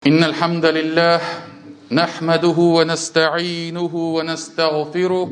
إن الحمد لله نحمده ونستعينه ونستغفره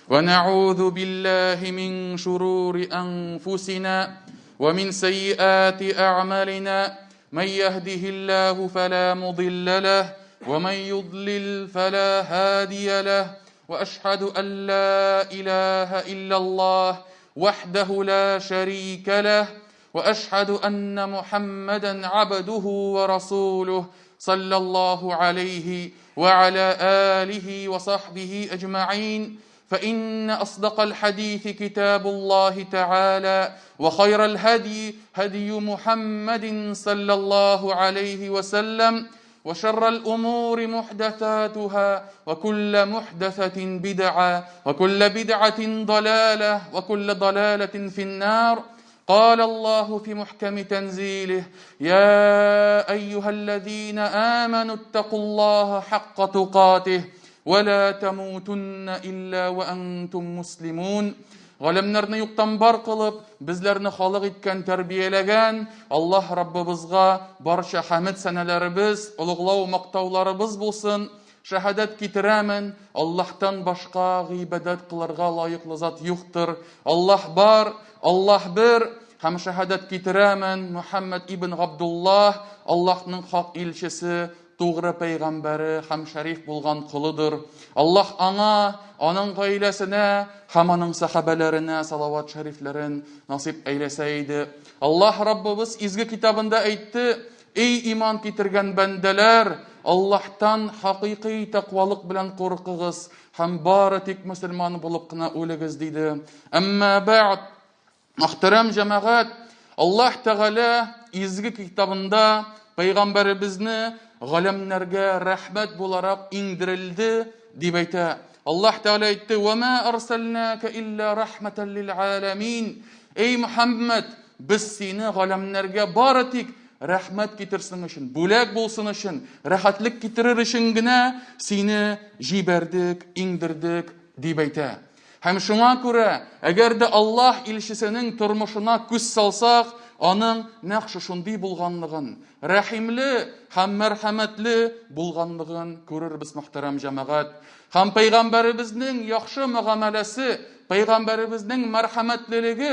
ونعوذ بالله من شرور أنفسنا ومن سيئات أعمالنا من يهده الله فلا مضل له ومن يضلل فلا هادي له وأشهد أن لا إله إلا الله وحده لا شريك له واشهد ان محمدا عبده ورسوله صلى الله عليه وعلى اله وصحبه اجمعين فان اصدق الحديث كتاب الله تعالى وخير الهدي هدي محمد صلى الله عليه وسلم وشر الأمور محدثاتها وكل محدثة بدعة وكل بدعة ضلالة وكل ضلالة في النار قال الله في محكم تنزيله يا أيها الذين آمنوا اتقوا الله حق تقاته ولا تموتن إلا وأنتم مسلمون Галәмнәрне юктан бар кылып, безләрне халык иткән, тәрбияләгән Аллаһ Раббыбызга барча хәмед сәнәләребез, олуглау мактауларыбыз булсын. Шәһадәт китерәмен, Аллаһтан башка гыйбадәт кылырга лаеклы зат юктыр. Аллаһ бар, Аллаһ бер, һәм шәһадәт китерәмен, Мөхәммәд ибн Габдуллаһ, Аллаһның хак илчесе, тугры пәйгамбәре һәм шәриф булган колыдыр. Аллаһ аңа, аның гаиләсенә һәм аның сәхабәләренә салават шәрифләрен насыйп әйләсә иде. Аллаһ Раббыбыз изге китабында әйтте: Эй иман китергән бәндәләр, Аллаһтан хакыйкый тәкъвалык белән куркыгыз һәм бары тик мөселман булып кына үлегез, диде. Әмма бәгъд, Мөхтәрәм җәмәгать, Аллаһ Тәгалә изге китабында пәйгамбәребезне галәмнәргә рәхмәт буларак иңдерелде дип әйтә. Аллаһ Тәгалә әйтте: "Ва ма арсалнака илля рахматан лил аламин". Эй Мөхәммәд, без сине галәмнәргә бары тик рәхмәт китерсен өчен, бүләк булсын өчен, рәхәтлек китерер өчен генә сине җибәрдек, иңдердек, дип әйтә. Һәм шуңа күрә, әгәр дә Аллаһ илчесенең тормышына күз салсак, аның нәкъ шушындый булганлыгын, рәхимле һәм мәрхәмәтле булганлыгын күрербез, мөхтәрәм җәмәгать. Һәм пәйгамбәребезнең яхшы мөгамәләсе, пәйгамбәребезнең мәрхәмәтлелеге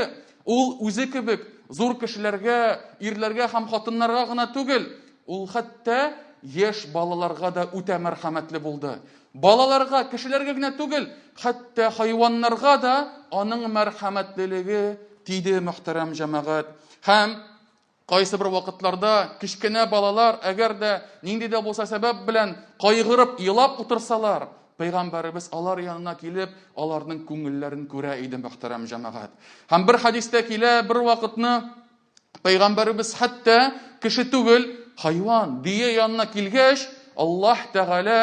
ул үзе кебек зур кешеләргә, ирләргә һәм хатыннарга гына түгел, ул хәтта яшь балаларга да үтә мәрхәмәтле булды. Балаларга, кешеләргә генә түгел, хәтта хайваннарга да аның мәрхәмәтлелеге тиде, мөхтәрәм җәмәгать. Һәм кайсы бер вакытларда кечкенә балалар, әгәр дә нинди дә булса сәбәп белән кайгырып, елап утырсалар, пәйгамбәребез алар янына килеп, аларның күңелләрен күрә иде, мөхтәрәм җәмәгать. Һәм бер хәдистә килә, бер вакытны Пәйгамбәребез хәтта кеше түгел, хайван, дөя янына килгәч, Аллаһ Тәгалә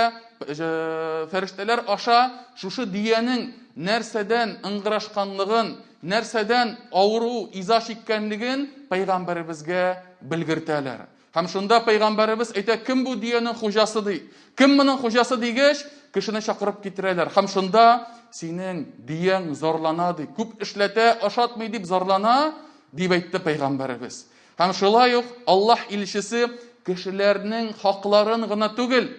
э, фәрештәләр аша шушы дөянең нәрсәдән ыңгырашканлыгын, нәрсәдән авыру, иза чиккәнлеген пәйгамбәребезгә белгертәләр. Һәм шунда пәйгамбәребез әйтә, кем бу дөянең хуҗасы ди. Кем моның хуҗасы дигәч, кешене чакырып китерәләр. Һәм шунда синең дөяң зарлана ди. Күп эшләтә, ашатмый дип зарлана, дип әйтте пәйгамбәребез. Һәм шулай ук Аллаһ илчесе кешеләрнең хакларын гына түгел,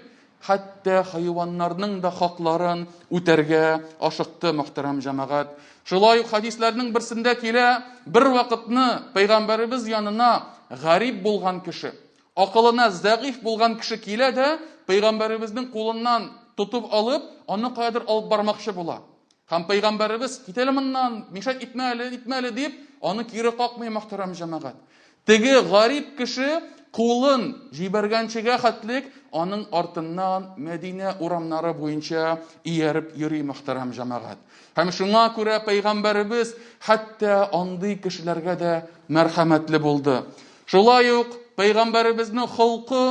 хәтта хайваннарның да хакларын үтәргә ашыкты, мөхтәрәм җәмәгать. Шулай ук хәдисләрнең берсендә килә, бер вакытны пәйгамбәребез янына гарип булган кеше, акылына зәгыйфь булган кеше килә дә, пәйгамбәребезнең кулыннан тотып алып, аны каядыр алып бармакчы була. Һәм пәйгамбәребез, кит әле моннан, мишәт итмә әле, итмә әле дип, аны кире какмый, мөхтәрәм җәмәгать. Теге гарип кеше кулын җибәргәнчегә хәтлек аның артыннан Мәдинә урамнары буенча ияреп йөри, мөхтәрәм җәмәгать. Һәм шуңа күрә пәйгамбәребез хәтта андый кешеләргә дә мәрхәмәтле булды. Шулай ук пәйгамбәребезнең холкы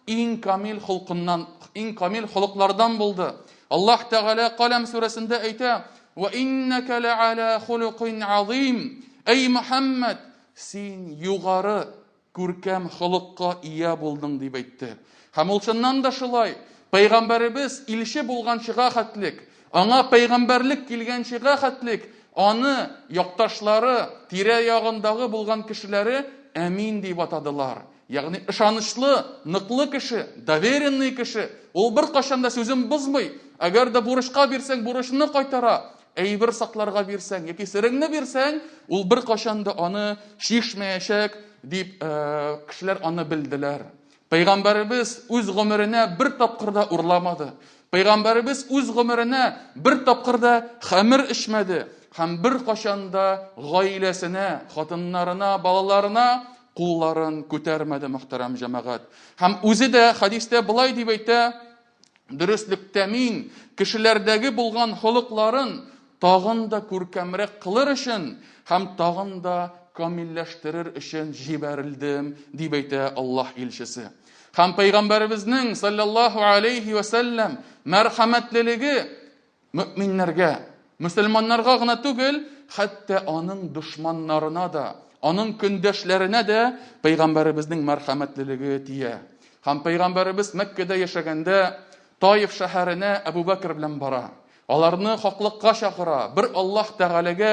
иң камил холкыннан, иң камил холыклардан булды. Аллаһ Тәгалә Каләм сүрәсендә әйтә: "Ва иннака лa'ала хулукин азим". Әй Мөхәммәд, син югары күркәм холыкка ия булдың, дип әйтте. Һәм ул чыннан да шулай. Пәйгамбәребез илче булганчыга хәтлек, аңа пәйгамбәрлек килгәнчегә хәтлек, аны якташлары, тирә-ягындагы булган кешеләре әмин дип атадылар. Ягъни ышанычлы, ныклы кеше, доверенный кеше. Ул беркайчан да сүзен бозмый. Әгәр дә бурычка бирсәң, бурычны кайтара. Әйбер сакларга бирсәң яки сереңне бирсәң, ул беркайчан да аны чишмәячәк, дип кешеләр аны белделәр. Пәйгамбәребез үз гомеренә бер тапкыр да урламады. Пәйгамбәребез үз гомеренә бер тапкыр да хәмер эчмәде һәм беркайчан да гаиләсенә, хатыннарына, балаларына кулларын күтәрмәде, мөхтәрәм җәмәгать. Һәм үзе дә хәдистә болай дип әйтә: Дөреслектә мин кешеләрдәге булган холыкларын тагын да күркәмрәк кылыр өчен һәм тагын да камилләштерер өчен җибәрелдем, дип әйтә Аллаһ илчесе. Һәм пәйгамбәребезнең саллаллаһу алейхи ва сәлләм мәрхәмәтлелеге мөэминнәргә, мөселманнарга гына түгел, хәтта аның дошманнарына да, аның көндәшләренә дә пәйгамбәребезнең мәрхәмәтлелеге тия. Һәм пәйгамбәребез Мәккәдә яшәгәндә Таиф шәһәренә Әбу Бәкр белән бара. Аларны хаклыкка чакыра, бер Аллаһ Тәгаләгә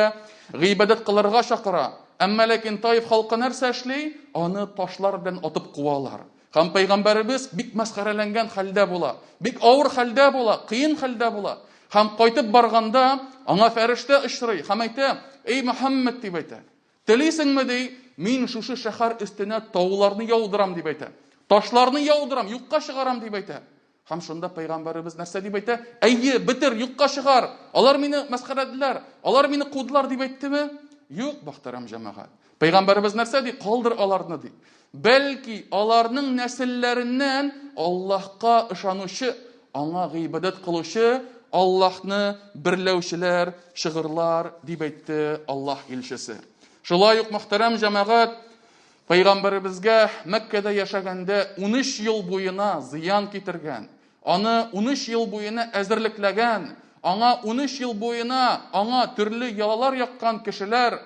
гыйбадәт кылырга чакыра. Әмма ләкин Таиф халкы нәрсә эшли? Аны ташлар белән атып куалар. Һәм пәйгамбәребез бик мәсхәрәләнгән хәлдә була, бик авыр хәлдә була, кыен хәлдә була. Һәм кайтып барганда аңа фәрештә очрый һәм әйтә: "Эй Мөхәммәд", дип әйтә. "Телисеңме, ди, мин шушы шәһәр өстенә тауларны яудырам", дип әйтә. "Ташларны яудырам, юкка чыгарам", дип әйтә. Һәм шунда пәйгамбәребез нәрсә дип әйтә? Әйе, бетер, юкка чыгар. Алар мине мәсхәрәләделәр, алар мине кудылар дип әйттеме? Юк, мөхтәрәм җәмәгать. Пәйгамбәребез нәрсә ди? Калдыр аларны ди. Бәлки аларның нәселләреннән Аллаһка ышанучы, аңа гыйбадәт кылучы, Аллаһны берләүчеләр чыгырлар, дип әйтте Аллаһ илчесе. Шулай ук, мөхтәрәм җәмәгать, Пәйгамбәребезгә Мәккәдә яшәгәндә 13 ел буена зыян китергән, аны 13 ел буена әзерлекләгән, аңа 13 ел буена аңа төрле ялалар яккан кешеләр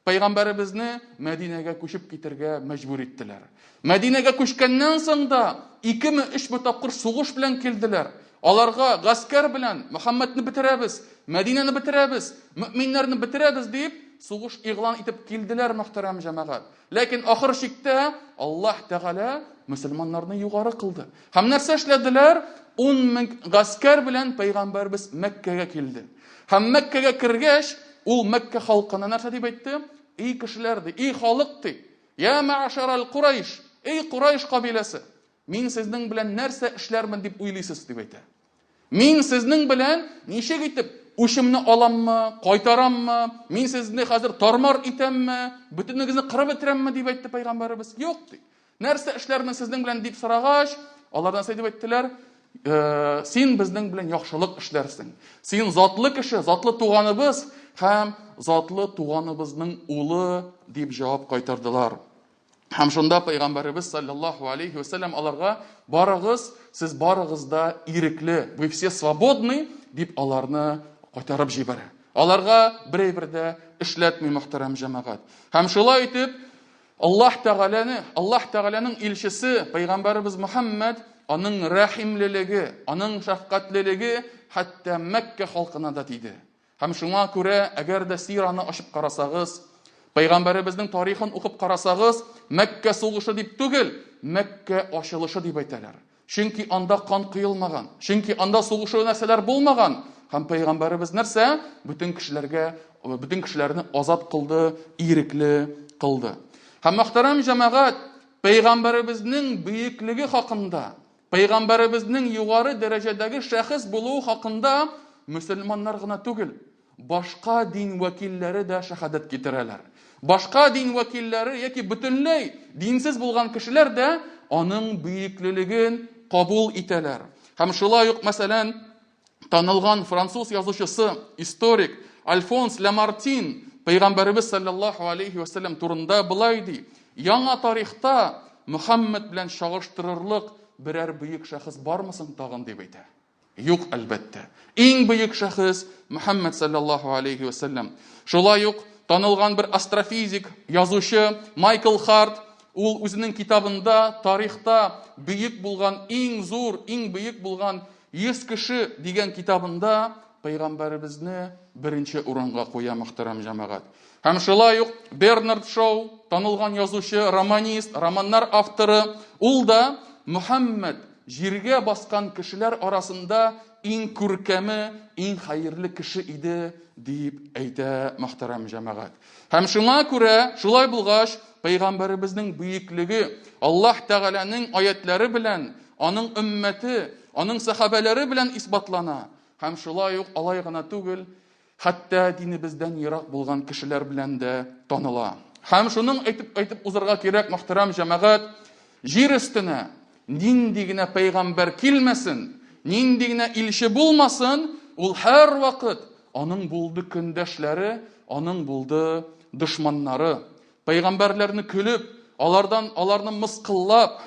Пәйгамбәребезне Мәдинәгә күчеп китергә мәҗбүр иттеләр. Мәдинәгә күчкәннән соң да икеме, өчме тапкыр сугыш белән килделәр. Аларга гаскәр белән Мөхәммәдне бетерәбез, Мәдинәне бетерәбез, мөэминнәрне бетерәбез дип сугыш игълан итеп килделәр, мөхтәрәм җәмәгать. Ләкин ахыр чиктә Аллаһ Тәгалә мөселманнарны югары кылды. Һәм нәрсә эшләделәр? 10 мең гаскәр белән пәйгамбәрбез Мәккәгә килде. Һәм Мәккәгә кергәч, ул Мәккә халкына нәрсә дип әйтте? Эй кешеләр ди, эй халык ди. Я мәгъшәрәл Курайш, эй Курайш кабиләсе. Мин сезнең белән нәрсә эшләрмен дип уйлыйсыз, дип әйтә. Мин сезнең белән ничек итеп үчемне аламмы, кайтараммы, мин сезне хәзер тармар итәмме, бөтенегезне кырып бетерәмме, дип әйтте пәйгамбәребез. Юк, ди. Нәрсә эшләрмен сезнең белән дип сорагач, алар нәрсә дип әйттеләр? Э, син безнең белән яхшылык эшләрсең. Син затлы кеше, затлы туганыбыз һәм затлы туганыбызның улы дип җавап кайтардылар. Һәм шунда пәйгамбәребез саллаллаһу алейхи ва сәлләм аларга барыгыз, сез барыгыз да ирекле, вы все свободны, дип аларны кайтарып җибәрә. Аларга бер әйбер дә эшләтми мөхтәрәм җәмәгать. Һәм шулай итеп Аллаһ Тәгаләне, Аллаһ Тәгаләнең илчесе пәйгамбәребез Мөхәммәд аның рәхимлелеге, аның шәфкатьлелеге хәтта Мәккә халкына да тиде. Һәм шуңа күрә, әгәр дә сираны ачып карасагыз, пәйгамбәребезнең тарихын укып карасагыз, Мәккә сугышы дип түгел, Мәккә ачылышы дип әйтәләр. Чөнки анда кан коелмаган, чөнки анда сугышу нәрсәләр булмаган. Һәм пәйгамбәребез нәрсә? Бөтен кешеләргә, бөтен кешеләрне азат кылды, ирекле кылды. Һәм мөхтәрәм җәмәгать, пәйгамбәребезнең бөеклеге хакында Пәйгамбәребезнең югары дәрәҗәдәге шәхес булуы хакында мөселманнар гына түгел, башка дин вәкилләре дә шәһадәт китерәләр. Башка дин вәкилләре яки бөтенләй динсез булган кешеләр дә аның бөеклелеген кабул итәләр. Һәм шулай ук, мәсәлән, танылган француз язучысы, историк Альфонс Ламартин пәйгамбәребез саллаллаһу алейхи ва сәлләм турында былай ди: "Яңа тарихта Мөхәммәд белән чагыштырырлык берәр бөек шәхес бармы соң тагын?" дип әйтә. Юк, әлбәттә. Иң бөек шәхес Мөхәммәд саллаллаһу алейхи ва сәлләм. Шулай ук танылган бер астрофизик, язучы Майкл Харт ул үзенең китабында тарихта бөек булган иң зур, иң бөек булган 100 кеше дигән китабында пәйгамбәребезне беренче урынга куя, мөхтәрәм җәмәгать. Һәм шулай ук Бернард Шоу, танылган язучы, романист, романнар авторы, ул да Мөхәммәд җиргә баскан кешеләр арасында иң күркәме, иң хәерле кеше иде, дип әйтә, мөхтәрәм җәмәгать. Һәм шуңа күрә, шулай булгач, пәйгамбәребезнең бөеклеге Аллаһ Тәгаләнең аятләре белән, аның өммәте, аның сәхабәләре белән исбатлана. Һәм шулай ук алай гына түгел, хәтта динебездән ерак булган кешеләр белән дә таныла. Һәм шуның әйтеп, әйтеп узарга кирәк, мөхтәрәм җәмәгать, җир өстенә нинди генә пәйгамбәр килмәсен, нинди генә илче булмасын, ул һәрвакыт аның булды көндәшләре, аның булды дошманнары. Пәйгамбәрләрне көлеп, алардан аларны мыскыллап,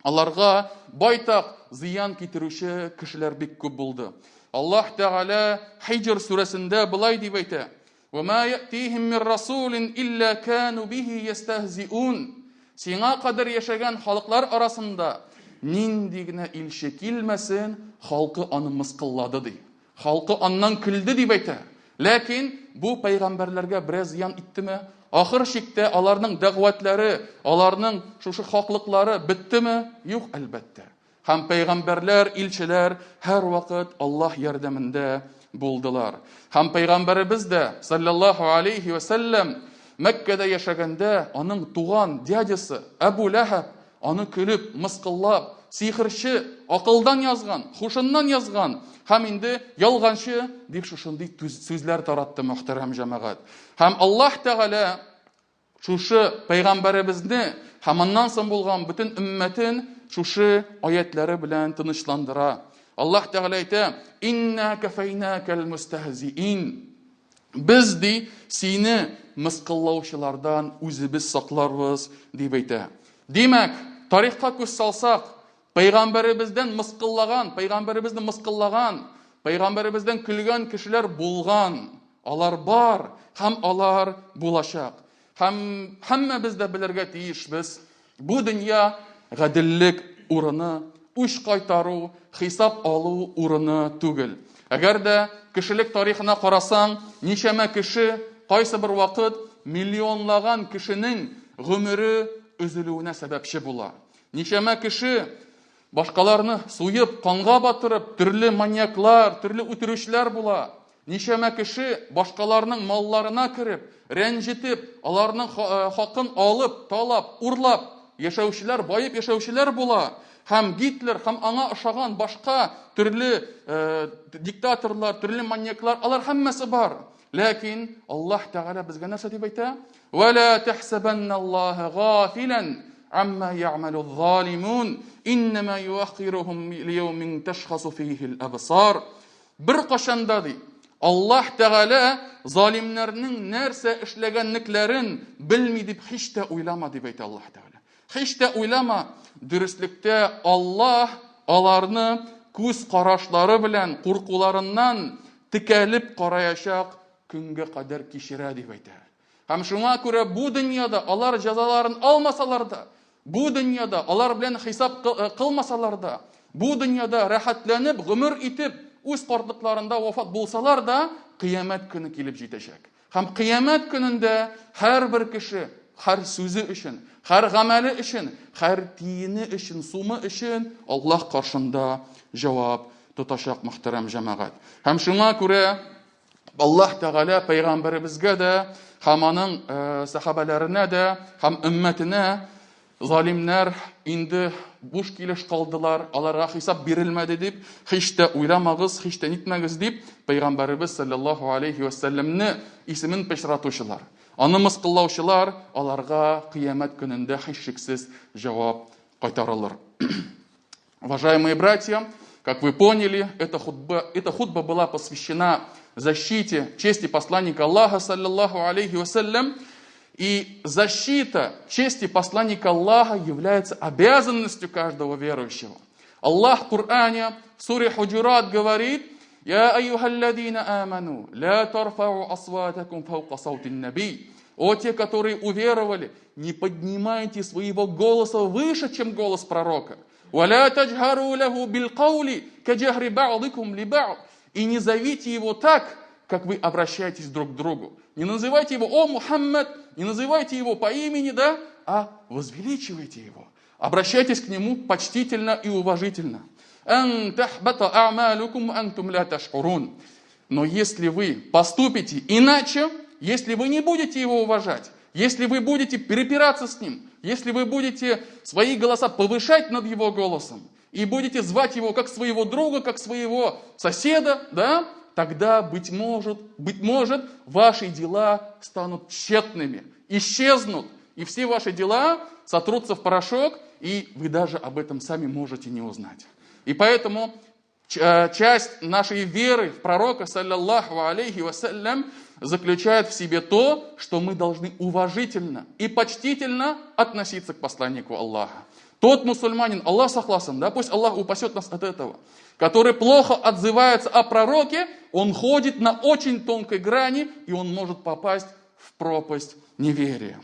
аларга байтак зыян китерүче кешеләр бик күп булды. Аллаһ Тәгалә Хиҗр сүрәсендә болай дип әйтә: "Ва ма ятихим мин расулин илля кану бихи ястәһзиун." Сиңа кадәр яшәгән халыклар арасында нинди генә илче килмәсен, халкы аны мыскыллады ди. Халкы аннан көлде дип әйтә. Ләкин бу пәйгамбәрләргә бераз зыян иттеме? Ахыр чиктә аларның дәгъватлары, аларның шушы хаклыклары беттеме? Юк, әлбәттә. Һәм пәйгамбәрләр, илчеләр һәрвакыт Аллаһ ярдәмендә булдылар. Һәм пәйгамбәребез дә, саллаллаһу алейхи вә сәлләм, Мәккәдә яшәгәндә аның туган дядясы Әбу Ләһәб Аны көлеп, мыскыллап, сихерче, акылдан язган, хушыннан язган һәм инде ялганчы дип шушындый сүзләр таратты мөхтәрәм җәмәгать. Һәм Аллаһ Тәгалә шушы пәйгамбәребезне һәм аннан соң булган бөтен өммәтен шушы аятлары белән тынычландыра. Аллаһ Тәгалә әйтә: "Инна кафайнакал мустahзиин". Без, ди, сине мыскыллаучылардан үзебез сакларбыз, дип әйтә. Димәк, тарихка күз салсак, пәйгамбәребездән мыскыллаган, пәйгамбәребезне мыскыллаган, пәйгамбәребездән көлгән кешеләр булган. Алар бар һәм алар булачак. Һәм һәммәбез дә белергә тиешбез, бу дөнья гаделлек урыны, үч кайтару, хисап алу урыны түгел. Әгәр дә кешелек тарихына карасаң, ничәмә кеше, кайсы бер вакыт миллионлаган кешенең гомере өзелүенә сәбәпче була. Ничәмә кеше башкаларны суеп, канга батырып, төрле маньяклар, төрле үтерүчеләр була. Ничәмә кеше башкаларның малларына кереп, рәнҗетеп, аларның хакын алып, талап, урлап яшәүчеләр, баеп яшәүчеләр була. Һәм Гитлер һәм аңа ошаган башка төрле диктаторлар, төрле маньяклар, алар һәммәсе бар. Ләкин Аллаһ Тәгалә безгә нәрсә дип әйтә? Ва ла тахсабанналлаһа гафилан амма я'малу залимун, иннама юаххирухум лияумин ташхасу фихил абсар. Беркайчан да, ди, Аллаһ Тәгалә залимнәрнең нәрсә эшләгәнлекләрен белми дип һич тә уйлама, дип әйтә Аллаһ Тәгалә. Һич тә уйлама, дөреслектә Аллаһ аларны күз карашлары белән куркуларыннан текәлеп караячак көнгә кадәр кичерә, дип әйтә. Һәм шуңа күрә бу дөньяда алар җәзаларын алмасалар да, бу дөньяда алар белән хисап э, кылмасалар да, бу дөньяда рәхәтләнеп гомер итеп, үз картлыкларында вафат булсалар да, кыямәт көне килеп җитәчәк. Һәм кыямәт көнендә һәрбер кеше һәр сүзе өчен, һәр гамәле өчен, һәр тиене өчен, сумы өчен Аллаһ каршында җавап тотачак, мөхтәрәм җәмәгать. Һәм шуңа күрә Аллаһ Тәгалә пәйгамбәребезгә дә һәм аның э, сәхабәләренә дә һәм өммәтенә залимнәр инде буш килеш калдылар, аларга хисап бирелмәде дип, һич тә уйламагыз, һич тә нитмәгез дип, пәйгамбәребез саллаллаһу алейхи ва сәлләмне исемен пычратучылар, аны мыскыллаучылар аларга кыямәт көнендә һичшиксез җавап кайтарылыр. Уважаемые братья, как вы поняли, эта хутба была посвящена защите чести посланника Аллаха, саллаллаху алейхи вассалям. И защита чести посланника Аллаха является обязанностью каждого верующего. Аллах в Коране, в суре Худжурат говорит, «Я айюхалладина аману, ля тарфау асватакум фаука саутин наби». О те, которые уверовали, не поднимайте своего голоса выше, чем голос пророка. «Валя таджхару лаху бил каули, каджахри ба'дикум ли ба'д». И не зовите его так, как вы обращаетесь друг к другу. Не называйте его «О, Мухаммад», не называйте его по имени, да, а возвеличивайте его. Обращайтесь к нему почтительно и уважительно. «Ан тахбата а'малукум антум ля таш'урун». Но если вы поступите иначе, если вы не будете его уважать, если вы будете перепираться с ним, если вы будете свои голоса повышать над его голосом и будете звать его как своего друга, как своего соседа, да, тогда, быть может, ваши дела станут тщетными, исчезнут, и все ваши дела сотрутся в порошок, и вы даже об этом сами можете не узнать. И поэтому часть нашей веры в пророка, саллаллаху алейхи вассалям, заключает в себе то, что мы должны уважительно и почтительно относиться к посланнику Аллаха. Тот мусульманин, Аллах сахласан, да, пусть Аллах упасет нас от этого, который плохо отзывается о пророке, он ходит на очень тонкой грани, и он может попасть в пропасть неверия.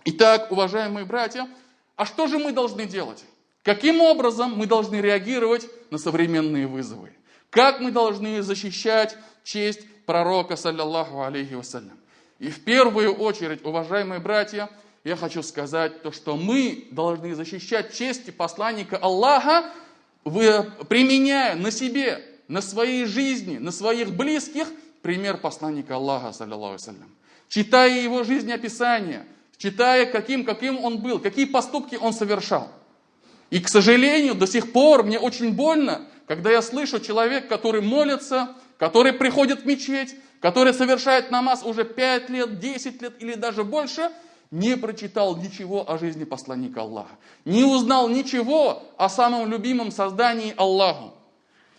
Итак, уважаемые братья, а что же мы должны делать? Каким образом мы должны реагировать на современные вызовы? Как мы должны защищать честь пророка, саллаллаху алейхи вассалям? И в первую очередь, уважаемые братья, я хочу сказать то, что мы должны защищать честь посланника Аллаха, применяя на себе, на своей жизни, на своих близких пример посланника Аллаха, саллаллаху алейхи вассалям. Читая его жизнеописание, читая, каким он был, какие поступки он совершал. И, к сожалению, до сих пор мне очень больно, когда я слышу человека, который молится, который приходит в мечеть, который совершает намаз уже 5 лет, 10 лет или даже больше, не прочитал ничего о жизни посланника Аллаха, не узнал ничего о самом любимом создании Аллаху,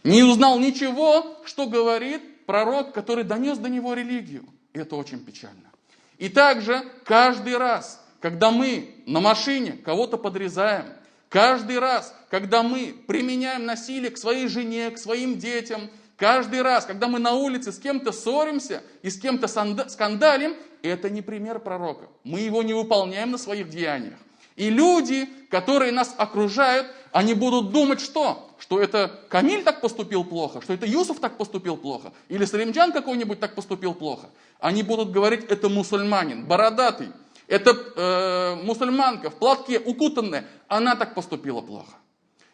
не узнал ничего, что говорит пророк, который донес до него религию. И это очень печально. И также каждый раз, когда мы на машине кого-то подрезаем, каждый раз, когда мы применяем насилие к своей жене, к своим детям, каждый раз, когда мы на улице с кем-то ссоримся и с кем-то скандалим, это не пример пророка. Мы его не выполняем на своих деяниях. И люди, которые нас окружают, они будут думать, что? Что это Камиль так поступил плохо, что это Юсуф так поступил плохо, или Салимджан какой-нибудь так поступил плохо. Они будут говорить, это мусульманин, бородатый, это мусульманка в платке укутанная, она так поступила плохо.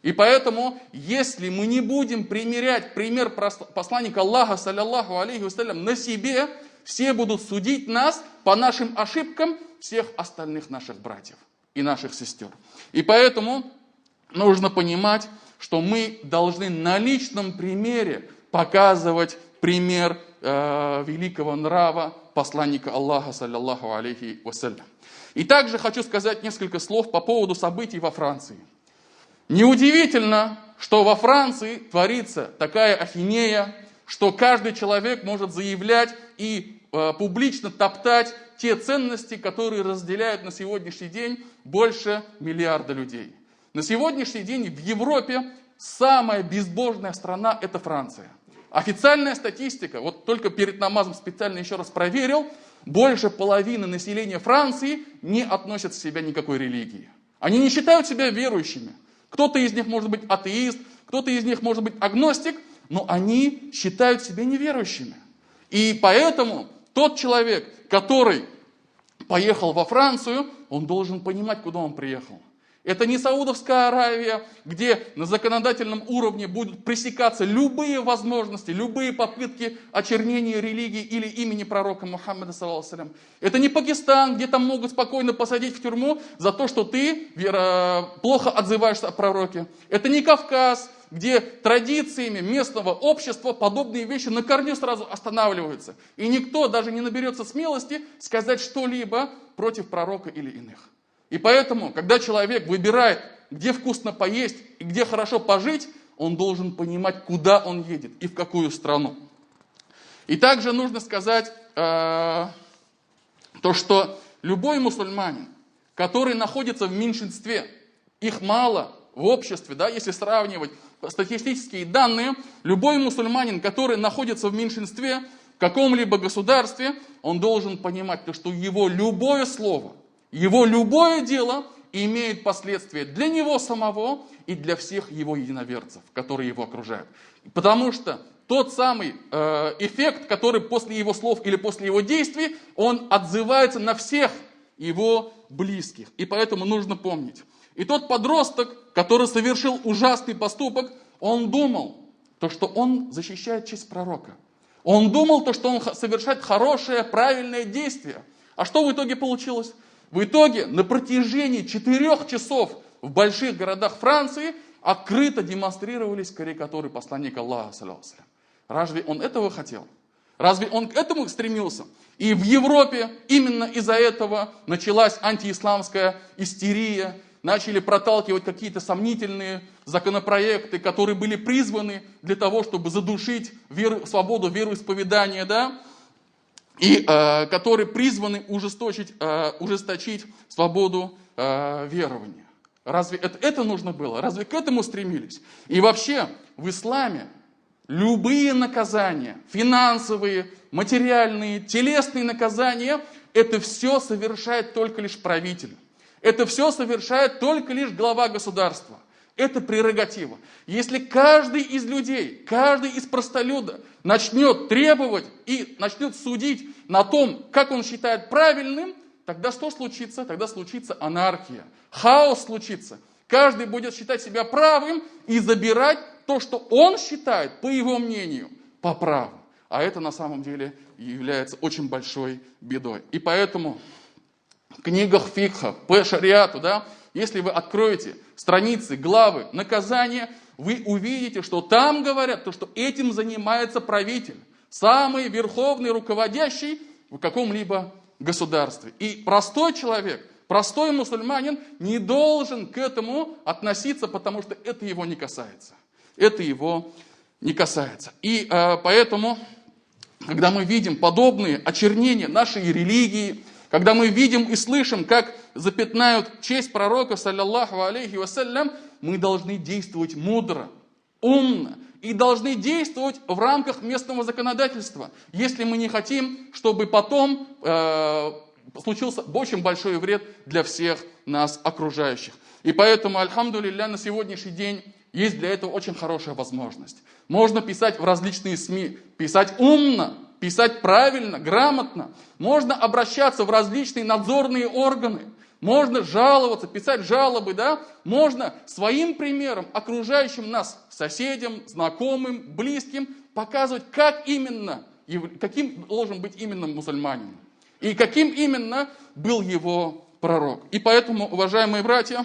И поэтому, если мы не будем примерять пример посланника Аллаха, саллаллаху алейхи вассалям, на себе, все будут судить нас по нашим ошибкам всех остальных наших братьев и наших сестер. И поэтому нужно понимать, что мы должны на личном примере показывать пример великого нрава посланника Аллаха, саллаллаху алейхи вассалям. И также хочу сказать несколько слов по поводу событий во Франции. Неудивительно, что во Франции творится такая ахинея, что каждый человек может заявлять и публично топтать те ценности, которые разделяют на сегодняшний день больше миллиарда людей. На сегодняшний день в Европе самая безбожная страна – это Франция. Официальная статистика, вот только перед намазом специально еще раз проверил, больше половины населения Франции не относят в себя никакой религии. Они не считают себя верующими. Кто-то из них может быть атеист, кто-то из них может быть агностик, но они считают себя неверующими. И поэтому тот человек, который поехал во Францию, он должен понимать, куда он приехал. Это не Саудовская Аравия, где на законодательном уровне будут пресекаться любые возможности, любые попытки очернения религии или имени пророка Мухаммада, саллаллаху алейхи ва саллям. Это не Пакистан, где там могут спокойно посадить в тюрьму за то, что ты плохо отзываешься о пророке. Это не Кавказ, где традициями местного общества подобные вещи на корню сразу останавливаются. И никто даже не наберется смелости сказать что-либо против пророка или иных. И поэтому, когда человек выбирает, где вкусно поесть и где хорошо пожить, он должен понимать, куда он едет и в какую страну. И также нужно сказать то, что любой мусульманин, который находится в меньшинстве, их мало в обществе, да, если сравнивать статистические данные, любой мусульманин, который находится в меньшинстве, в каком-либо государстве, он должен понимать, то, что его любое слово, его любое дело имеют последствия для него самого и для всех его единоверцев, которые его окружают. Потому что тот самый эффект, который после его слов или после его действий, он отзывается на всех его близких. И поэтому нужно помнить. И тот подросток, который совершил ужасный поступок, он думал, то, что он защищает честь пророка. Он думал, то, что он совершает хорошее, правильное действие. А что в итоге получилось? В итоге на протяжении 4 часов в больших городах Франции открыто демонстрировались карикатуры посланника Аллаха, саллаллаху алейхи ва саллям. Разве он этого хотел? Разве он к этому стремился? И в Европе именно из-за этого началась антиисламская истерия, начали проталкивать какие-то сомнительные законопроекты, которые были призваны для того, чтобы задушить веру, свободу вероисповедания, да? И которые призваны ужесточить свободу верования. Разве это нужно было? Разве к этому стремились? И вообще в исламе любые наказания, финансовые, материальные, телесные наказания, это все совершает только лишь правитель. Это все совершает только лишь глава государства. Это прерогатива. Если каждый из людей, каждый из простолюда начнет требовать и начнет судить на том, как он считает правильным, тогда что случится? Тогда случится анархия, хаос случится. Каждый будет считать себя правым и забирать то, что он считает, по его мнению, по праву. А это на самом деле является очень большой бедой. И поэтому в книгах фикха, по шариату, да, если вы откроете страницы, главы, наказания, вы увидите, что там говорят, то, что этим занимается правитель, самый верховный руководящий в каком-либо государстве. И простой человек, простой мусульманин не должен к этому относиться, потому что это его не касается. Это его не касается. И поэтому, когда мы видим подобные очернения нашей религии, когда мы видим и слышим, как запятнают честь пророка, саллаллаху алейхи вассалям, мы должны действовать мудро, умно и должны действовать в рамках местного законодательства, если мы не хотим, чтобы потом случился очень большой вред для всех нас окружающих. И поэтому, альхамдулилля, на сегодняшний день есть для этого очень хорошая возможность. Можно писать в различные СМИ, писать умно, писать правильно, грамотно. Можно обращаться в различные надзорные органы. Можно жаловаться, писать жалобы, да? Можно своим примером окружающим нас, соседям, знакомым, близким, показывать, как именно, каким должен быть именно мусульманин. И каким именно был его пророк. И поэтому, уважаемые братья,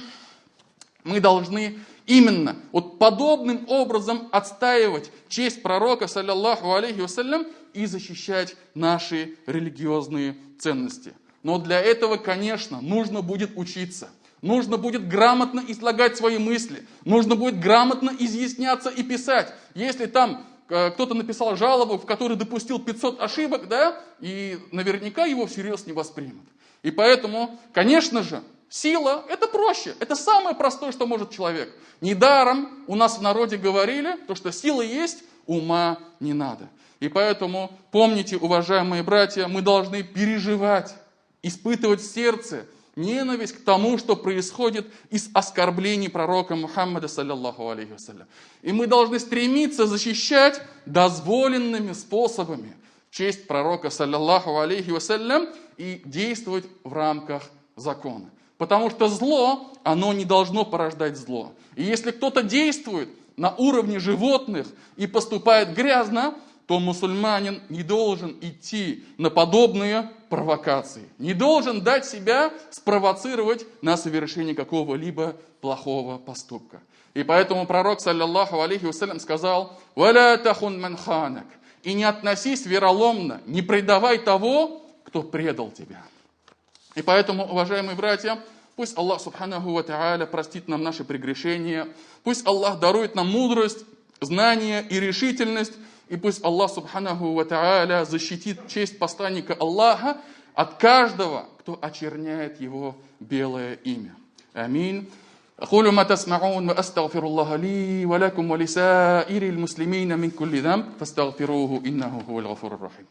мы должны именно вот подобным образом отстаивать честь пророка, саллаллаху алейхи вассалям, и защищать наши религиозные ценности. Но для этого, конечно, нужно будет учиться. Нужно будет грамотно излагать свои мысли. Нужно будет грамотно изъясняться и писать. Если там кто-то написал жалобу, в которой допустил 500 ошибок, да, и наверняка его всерьез не воспримут. И поэтому, конечно же, сила – это проще, это самое простое, что может человек. Недаром у нас в народе говорили, то, что сила есть, ума не надо. И поэтому, помните, уважаемые братья, мы должны переживать, испытывать в сердце ненависть к тому, что происходит из оскорблений пророка Мухаммада, саллаллаху алейхи вассалям. И мы должны стремиться защищать дозволенными способами честь пророка, саллаллаху алейхи вассалям, и действовать в рамках закона. Потому что зло, оно не должно порождать зло. И если кто-то действует на уровне животных и поступает грязно, то мусульманин не должен идти на подобные провокации, не должен дать себя спровоцировать на совершение какого-либо плохого поступка. И поэтому пророк, саллаллаху алейхи вассалям, сказал: «Валя тахун ман ханак», и не относись вероломно, не предавай того, кто предал тебя. И поэтому, уважаемые братья, пусть Аллах субханаху ва тааля простит нам наши прегрешения, пусть Аллах дарует нам мудрость, знание и решительность, и пусть Аллах субханаху ва тааля защитит честь посланника Аллаха от каждого, кто очерняет его белое имя. Аминь. أقول ما تسمعون وأستغفر الله لي ولكم ولسائر المسلمين من كل ذنب فاستغفروه إنه هو الغفور الرحيم.